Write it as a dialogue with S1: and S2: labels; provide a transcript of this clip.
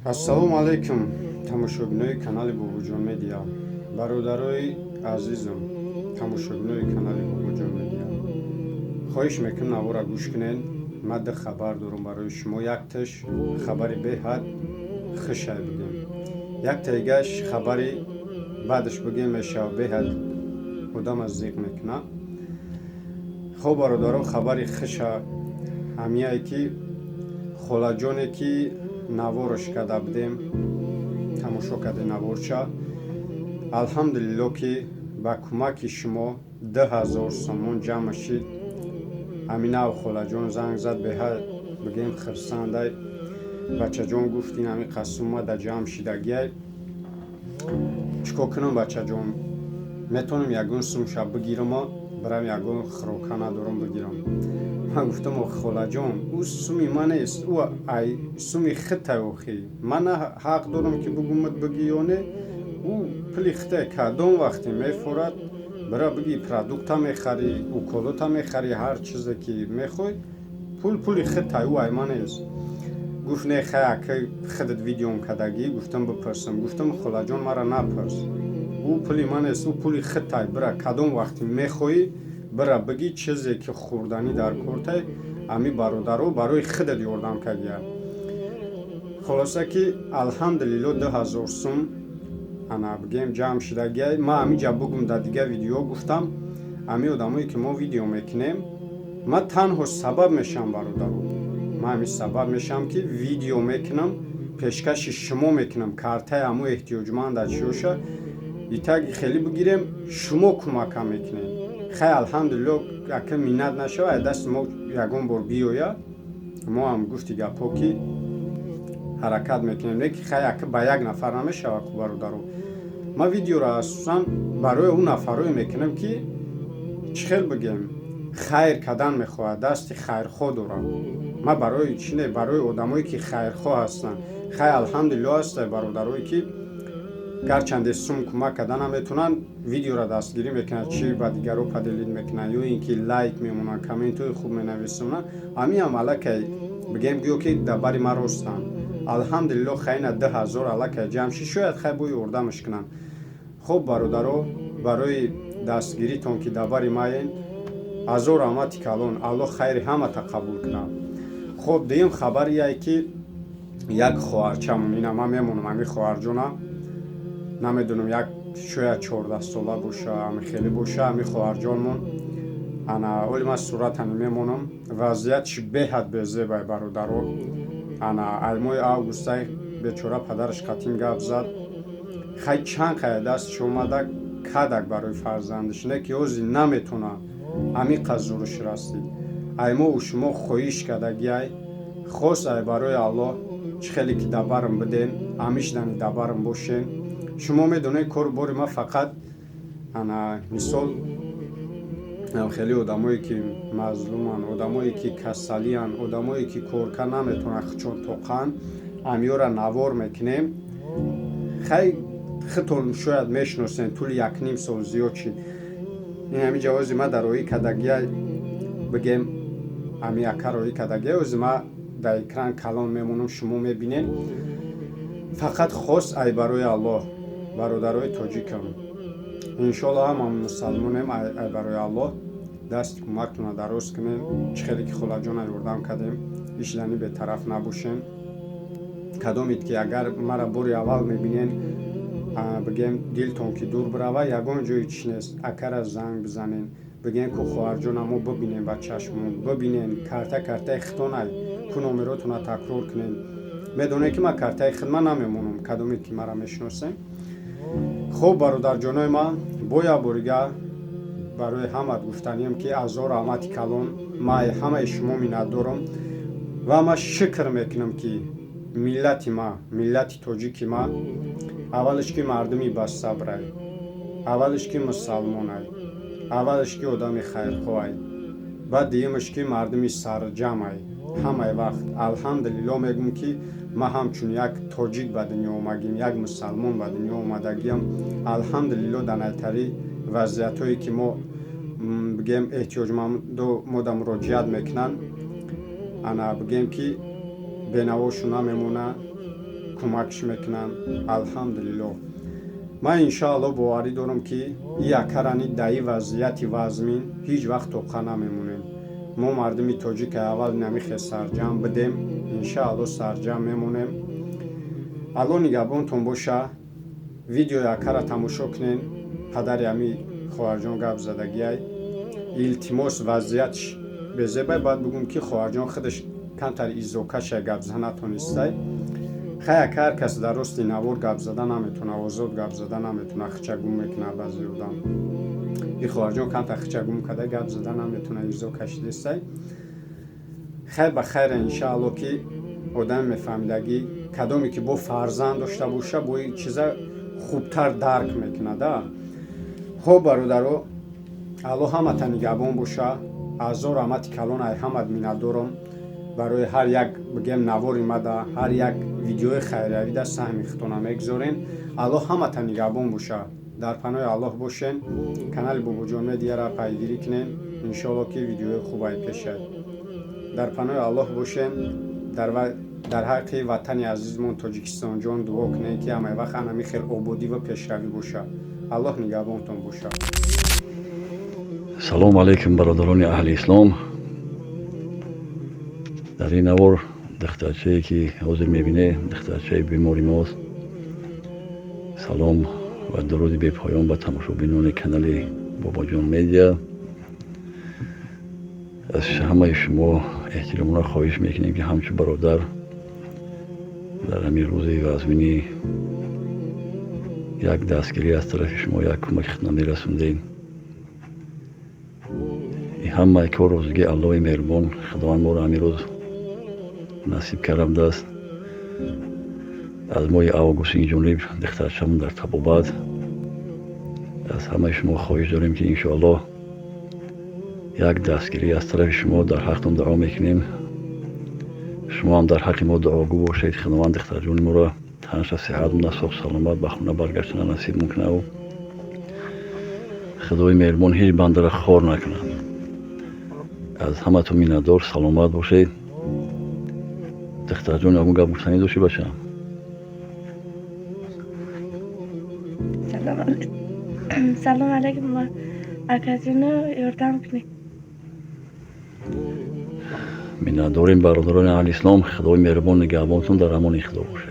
S1: Ассалому алайкум, тамошобинои канали Бобоҷон Медиа, бародарои азизам, тамошобинои канали Бобоҷон Медиа. Хоҳиш мекунам, навора гӯш кунед. Ман ду хабар дорам барои шумо. Якташ хабари беҳад хушай бигем, яктаигаш хабари баъдаш бигем мешава, беҳад одама зиқ мекунад. Хоб, бародаро, хабари хуша ҳамияе, ки холаҷоне, ки наворош карда будем, тамошо карде наворча, алҳамдулилло, ки ба кӯмаки шумо 2000 сомон ҷамъ шид. Ҳаминав холаҷон занг зад, беҳад бигем хирсандай. Бачаҷон, гуфт, ин ҳами қасумада ҷамъ шидагиай, чӣ кор кунам, бачаҷон? Метавонам ягон сумша бигирамо, бирам, ягон хӯрока надорам, бигирам. Ман гуфтам: «Охи, холаҷон, ӯ суми ман нест, ӯ ай суми хитай. Охи, ман на ҳақ дорам, ки бугумат бигӣ ё не. Ӯ пули хитай, кадом вақте мефорад, бира биги, продукта мехарӣ, уколота мехарӣ, ҳар чизе ки мехоҳӣ. Пул пули хитай, ӯ ай ман нест». Гуфт: «Не, хай, ака, худат видеом кардагӣ, гуфтам бипурсам». Гуфтам: «Холаҷон, мара напурс, ӯ пули ман нест, ӯ пули хитай. Бира, кадом вақте мехоҳӣ, бира биги, чизе ки хӯрданӣ дар кортай, ами бародаро барои худат ёрдам кардия». Хулоса, ки алҳамдулилло, 2000 сум ана бигем ҷамъ шидагиай. Ман ҳамиҷа бугум, дар дигар видео гуфтам, ами одамое ки мо видео мекунем, ман танҳо сабаб мешавам, бародаро. Ман ҳами сабаб мешавам, ки видео мекунам, пешкаши шумо мекунам, картаи ҳамо эҳтиёҷманда чиёша итаги хеле бигирем, шумо кӯмака мекунед. Хай, алҳамдулилло, ака миннат нашава, ай дасти мо ягон бор биёяд, мо ҳам гуфти гапҳо, ки ҳаракат мекунем. Леки хай, ака, ба як нафар намешавад ку, бародаро. Ман видеоро асосан барои он нафарое мекунам, ки чӣ хел бигем, хайр кардан мехоҳад, дасти хайрхоҳ дорам. Ман барои чӣ не, барои одамое ки хайрхоҳ ҳастанд. Хай, алҳамдулилло, ҳастанд бародарое, ки гарчанде сум кӯмак карда наметавонанд, видеоро дастгирӣ мекунанд, чӣ ба дигарро поделить мекунанд ё ин ки лайк мемонанд, комментҳои хуб менависонанд. Ҳамиам аллакай бигем, гӯё ки дар бари ман ростанд. Алҳамдулилло, хайна 2000 аллакай ҷамъ шид, шояд хай бо ёрдамаш кунанд. Хуб, бародаро, барои дастгиритон, ки дар бари маен, ҳазор раҳмати калон, Аллоҳ хайри ҳамата қабул кунад. Хуб, дуюм хабарие, ки як хоҳарчамон, ина ман мемонам, ҳамин хоҳарҷона, намедонам, як шояд 14сола боша, ами хеле боша. Ҳамин хоҳарҷонмон, ана оли ман суратани мемонам, вазъиятш беҳад безебай, бародаро. Ана ай моҳи августай бечора падараш қатим гап зад. Хай, чанд қая дастш омада кадак барои фарзандаш, не ки ҳозир наметона, амиқа зурш расид. Ай мову шумо хоҳиш кардагиай, хос ай барои Аллоҳ, чӣ хеле ки дабарам биден, ҳамишдани дабарам бошен. Шумо медонед, кору бори ман фақат ана мисол хеле одамое ки мазлуманд, одамое ки касалиянд, одамое ки корка наметавонанд, хучон тоқанд, амиёра навор мекунем. Хай, худтон шояд мешиносем, тӯли якним сол зиёд шид. Ин ҳами ҷавози ма дар роҳӣ кардагия, бигем, ҳами ака роҳӣ кардагия, ози ма дар экран калон мемонам, шумо мебинед. Фақат хос ай барои Аллоҳ, бародарои тоҷикам, иншоалло ҳама мусалмонем, ай барои Аллоҳ дасти кӯмактона дароз кунем. Чӣ хеле ки холаҷона ёрдам кардем, ишдани бетараф набошем. Кадомед ки агар мара бори аввал мебинен, бигем, дилтон ки дур бирава, ягон ҷои чӣ нест, акара занг бизанен, бигем ку хоҳарҷона, мо бибинем, ба чашмон бибинен, карта картаи хитонай ку, номеротона такрор кунем. Медонед, ки ман картаи хидмат намемонам, кадомед ки мара мешиносем. Хуб, бародарҷонои ман, бо як борига барои ҳамат гуфтанием, ки ҳазор раҳмати калон, ман ҳамаи шумо миннатдорам ва ман шукр мекунам, ки миллати ма, миллати тоҷики ма, аввалаш ки мардуми басабрай, аввалаш ки мусалмонай, аввалаш ки одами хайрхоҳай, баъд дуюмаш ки мардуми сарҷамай. Ҳамаи вақт алҳамдулилло мегӯм, ки ман ҳамчун як тоҷик ба дунё омагим, як мусалмон ба дунё омадагиам. Алҳамдулилло, дар найтарӣ вазъиятҳое ки мо бигем эҳтиёҷмандо мода муроҷиат мекунанд, ана бигем, ки бенавошу намемонад. Кӯмакш мекунанд, алҳамдулиллоҳ. Ман, иншоалло, боварӣ дорам, ки и акарани даи вазъияти вазмин ҳеҷ вақт тоқа намемонем. Мо мардуми тоҷик аввал намихе сарҷамъ бидем, иншоалло, сарҷамъ мемонем. Алло нигаҳбонтон боша. Видеои акара тамошо кунен. Падари ами хоҳарҷон гап задагиай. Илтимос, вазъиятш безебай. Бояд бигӯм, ки хоҳарҷон худаш камтар изокаша, гап зада натонистай. Хай, ака, ҳар кас дар рости навор гап зада наметона, озод гап зада наметона, хича гум мекуна. Баъзе одам, и хоҳарҷон камтар хича гум карда, гап зада наметона, изо кашидестай. Хай, ба хайра, иншаалло, ки одами мефаҳмидагӣ, кадоме ки бо фарзанд дошта боша, бо ин чиза хубтар дарк мекунада. Хоб, бародаро, Алло ҳамата нигаҳбон боша. Азор раҳмати калон, ай ҳамат миннатдорам. Барои ҳар як, бигем, навори мада, ҳар як видеои хайриявида саҳми худтона мегузорен. Алло ҳамата нигаҳбон боша. Дар паноҳи Аллоҳ бошен. Канали Бобоҷон Медиара пайгирӣ кунен. Иншоалло, ки видеои хубай пешад. Дар паноҳи Аллоҳ бошен. Дар ҳаққи ватани азизмон Тоҷикистонҷон дуо кунем, ки ҳамаи вақт анами хел ободӣ ва пешравӣ боша. Аллоҳ нигаҳбонтон боша.
S2: Салому алайкум, бародарони аҳли ислом. Дар ин навор духтарчае, ки ҳозир мебинед, духтарчаи бемори мост. Салом ва дуруди бепоён ба тамошобинони канали Бобоҷон Медиа. Аз ҳамаи шумо эҳтиромона хоҳиш мекунем, ки ҳамчун бародар дар ҳамин рӯзи вазминӣ як дастгирӣ аз тарафи шумо, як кӯмаки худна мерасондем. Ҳамаи кор розигии Аллоҳи меҳрубон. Худованд моро ҳамин рӯз насиб кардааст. Аз моҳи август ин ҷониб духтарчамон дар табобат. Аз ҳамаи шумо хоҳиш дорем, ки, иншоаллоҳ, як дастгирӣ аз тарафи шумо. Дар ҳақтон дуо мекунем, шумо ҳам дар ҳаққи мо дуогӯ бошед. Худованд духтарҷони моро танша сиҳат муда, соғ саломат ба хона баргаштана насиб мекунаву Худои меҳрубон ҳеҷ бандара хор накунад. Аз ҳаматон миннатдор, саломат бошед. Духтарҷон, ягон гап гуфтанӣ дошти, бачаам?
S3: Салом алайкум, акаҷоно, ёрдам кунед.
S2: Миннатдорем, бародарони аҳли ислом. Худои меҳрубон нигаҳбонтон. Дар амони Худо бошед.